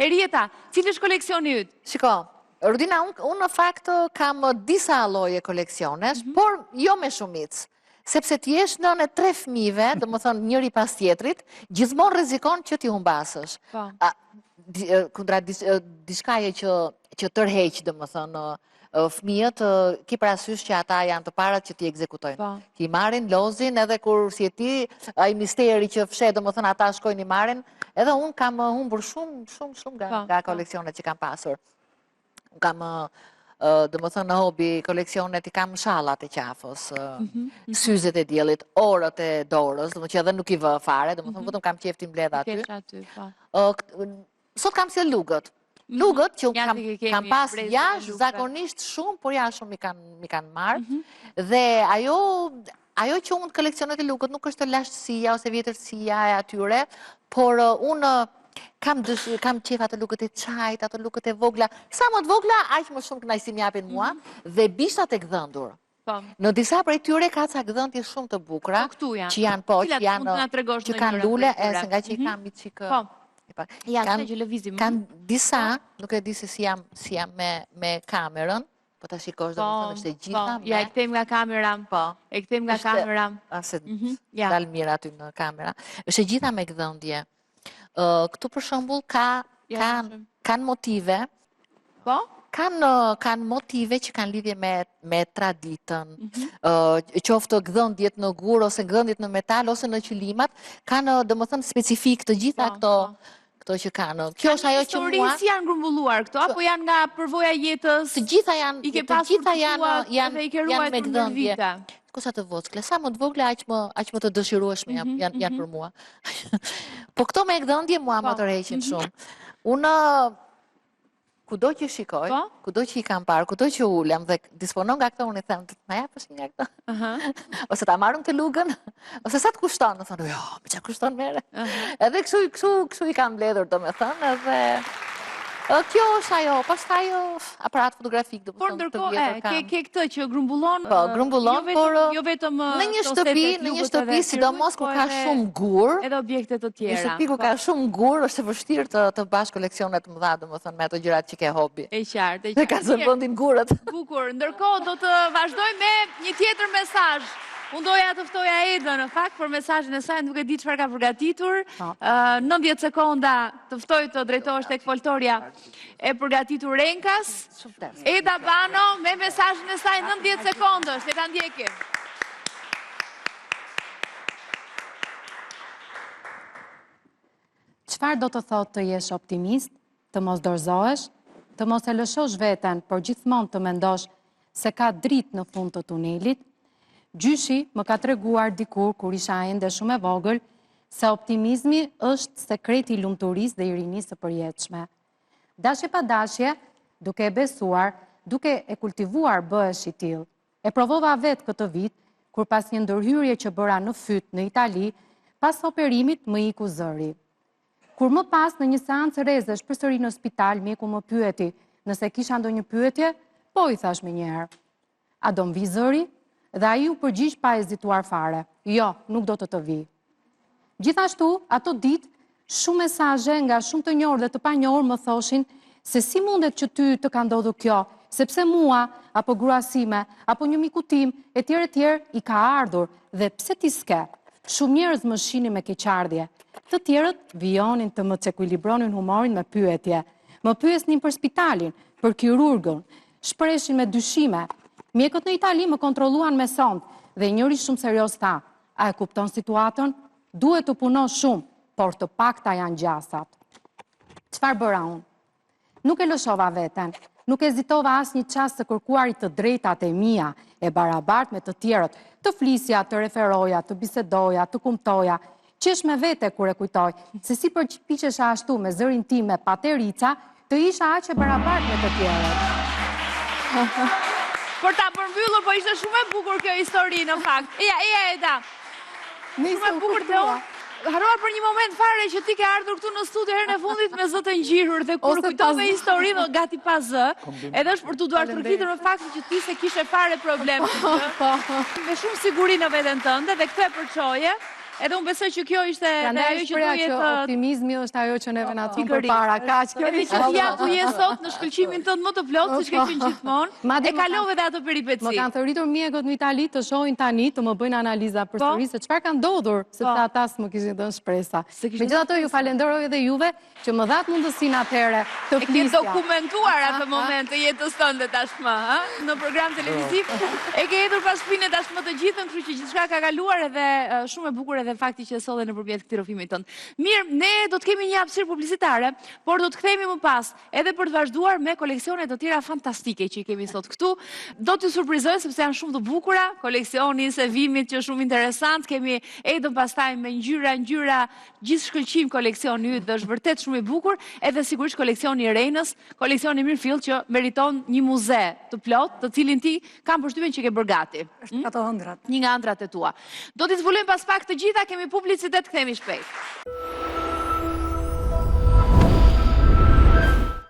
Erieta, cili është koleksioni yt? Shiko, Rudina, unë në fakt kam disa lloje koleksionesh, mhm. por jo me shumicë. Sepse të jesh nënë e tre fëmijëve, domethënë njëri pas tjetrit, gjithmonë rrezikon që t'i humbasësh. Po. Kundra diçkaje që që tërheq, domethënë fëmijët, ki parasysh që ata janë të parat që t'i ekzekutojnë. Po. T'i marrin, lozin edhe kur s'je ti, ai misteri që fsheh, domethënë ata shkojnë i marrin, edhe unë kam humbur shumë, shumë, shumë nga, po, nga po. koleksionet që kam pasur. Unë kam, domethënë në hobi koleksionet i kam shallat e qafës, mhm, mhm. syzet e diellit, orët e dorës, domethënë që edhe nuk i vë fare, domethënë mhm. vetëm kam qejf t'i mbledh aty. aty po. Sot kam sjellë lugët. Mhm. Lugët që kam, kam pas jashtëzakonisht shumë, por ja shumë m'i kanë m'i kanë marrë. Mhm. Dhe ajo ajo që unë koleksionoj te lugët nuk është lashtësia ose vjetërsia e atyre, por uh, unë uh, kam dëshirë, kam qejf ato lugët e çajit, ato lugët e vogla. Sa më të vogla, aq më shumë kënaqësi më japin mua mm -hmm. dhe bishtat e gdhendur. Po. Në disa prej tyre ka ca gdhendje shumë të bukura. Po këtu janë. Që janë po, që janë që kanë lule, e se ngaqë i mhm. kam një çikë. Po. Ja, kanë që lëvizim. Kanë disa, po. nuk e di se si jam si jam me me kamerën, po ta shikosh po, domethënë është e gjitha po, me. Ja, e kthejmë nga kamera. Po. E kthejmë nga kamera. A se mhm, ja. dal mirë aty në kamera. Është e gjitha me gdhendje. Ë, këtu për shembull ka kanë kanë motive Po? Kanë kanë motive që kanë lidhje me me traditën. Mm -hmm. qoftë gdhendjet në gur ose gdhendjet në metal ose në qilimat, kanë domethënë specifik të gjitha po, këto po. këto që kanë. Kjo është ajo që mua si janë grumbulluar këto apo janë nga përvoja e jetës? Të gjitha janë, të gjitha janë janë janë me gdhendje. Ko sa të vockla, sa më të vogla aq më aq më të dëshirueshme janë mm -hmm, janë, janë mhm. për mua. po këto me gdhendje mua më po. tërheqin mm -hmm. shumë. Unë kudo që shikoj, po? kudo që i kam parë, kudo që ulem dhe disponon nga këto, unë i them, të ma japësh një nga këto. Uh -huh. ose ta marr unë këtë lugën, ose sa të kushton, më thonë, jo, me ça kushton merre. Uh -huh. Edhe kështu, kështu, kështu i kam mbledhur, domethënë, edhe kjo është ajo, pastaj aparat fotografik, do të thonë, të vjetër kam. Por ndërkohë, ke, ke këtë që grumbullon, po, grumbullon, jo vetëm, por jo vetëm në një shtëpi, në një shtëpi, sidomos kur ka shumë gur, edhe objekte të tjera. Një shtëpi ku ka po. shumë gur, është e vështirë të të bash koleksione të mëdha, domethënë me ato gjërat që ke hobi. E qartë, e qartë. Dhe ka zënë vendin gurët. Bukur. Ndërkohë do të vazhdojmë me një tjetër mesazh. Unë doja të ftoja Edën në fakt për mesazhin e saj, nuk e di çfarë ka përgatitur. 90 po. sekonda të ftoj të drejtohesh tek foltorja e përgatitur enkas. Eda Bano me mesazhin e saj 90 sekondësh, le ta ndjekim. Çfarë do të thotë të jesh optimist, të mos dorëzohesh, të mos e lëshosh veten, por gjithmonë të mendosh se ka dritë në fund të tunelit? Gjyshi më ka treguar dikur kur isha ende shumë e vogël se optimizmi është sekreti i lumturisë dhe i rinisë së përjetshme. Dashje pa dashje, duke e besuar, duke e kultivuar bëhesh i tillë. E provova vetë këtë vit, kur pas një ndërhyrje që bëra në fyt në Itali, pas operimit më iku zëri. Kur më pas në një seancë rrezesh përsëri në spital, mjeku më pyeti nëse kisha ndonjë pyetje, po i thashë menjëherë. A do më vijë zëri? Dhe ai u përgjigj pa hezituar fare. Jo, nuk do të të vijë. Gjithashtu, ato ditë, shumë mesazhe nga shumë të njohur dhe të panjohur më thoshin se si mundet që ty të ka ndodhur kjo, sepse mua, apo gruas sime, apo një miku tim, etj etj, i ka ardhur dhe pse ti s'ke? Shumë njerëz më shihnin me keqardhje. Të tjerët vijonin të më çekuilibronin humorin me pyetje. Më pyesnin për spitalin, për kirurgun, shpreheshin me dyshime. Mjekët në Itali më kontrolluan me sondë dhe njëri shumë serioz tha, A e kupton situatën? Duhet të punosh shumë, por të pakta janë gjasat. Çfarë bëra unë? Nuk e lëshova veten, nuk hezitova asnjë çast së kërkuari të drejtat e mia, e barabartë me të tjerët, të flisja, të referoja, të bisedoja, të kumtoja, Qesh me vete kur e kujtoj, se si përpiqesha ashtu me zërin tim me paterica, të isha aq e barabartë me të tjerët. Për ta përmbyllur, po ishte shumë e bukur kjo histori në fakt. Eja, eja Eda. Shumë e bukur dhe unë. Harrova për një moment fare që ti ke ardhur këtu në studio herën e fundit me zë të ngjirur dhe kur kujtove historinë gati pa zë, edhe është për t'u duartrokitur në fakt që ti s'e kishe fare problem. Po. Me shumë siguri në veten tënde dhe këtë e përçoje. Edhe unë besoj që kjo ishte edhe ajo që duhet të optimizmi është ajo që neve na çon përpara. Kaq kjo Edhe që ti ja ku je sot në shkëlqimin tënd më të plotë, siç ke qenë gjithmonë. E kalove edhe ato peripeci. Më kanë thërritur mjekët në Itali të shohin tani, të më bëjnë analiza po. përsëri se çfarë ka ndodhur, sepse po. ata s'më kishin dhënë shpresa. Megjithatë ju falenderoj edhe juve Që më dhatë mundësinë atëherë të flisja. E ke dokumentuar atë moment të jetës tënde tashmë, ë? Në program televiziv. E ke hedhur pas shpine tashmë të gjithën, kështu që gjithçka ka kaluar edhe shumë e bukur edhe fakti që e solle nëpërmjet këtij rrëfimi tënd. Mirë, ne do të kemi një hapësirë publicitare, por do të kthehemi më pas edhe për të vazhduar me koleksione të tjera fantastike që i kemi sot këtu. Do t'ju surprizojnë sepse janë shumë të bukura, koleksioni i Sevimit që është shumë interesant, kemi Edën pastaj me ngjyra, ngjyra Gjithë shkëlqim koleksioni yt dhe është vërtet shumë i bukur, edhe sigurisht koleksioni i Reinës, koleksioni i mirëfilltë që meriton një muze të plotë, të cilin ti kam përshtypjen që ke bërë gati. Është nga ato ëndrrat. Një nga ëndrrat e tua. Do t'i zbulojmë pas pak të gjitha, kemi publicitet, kthehemi shpejt.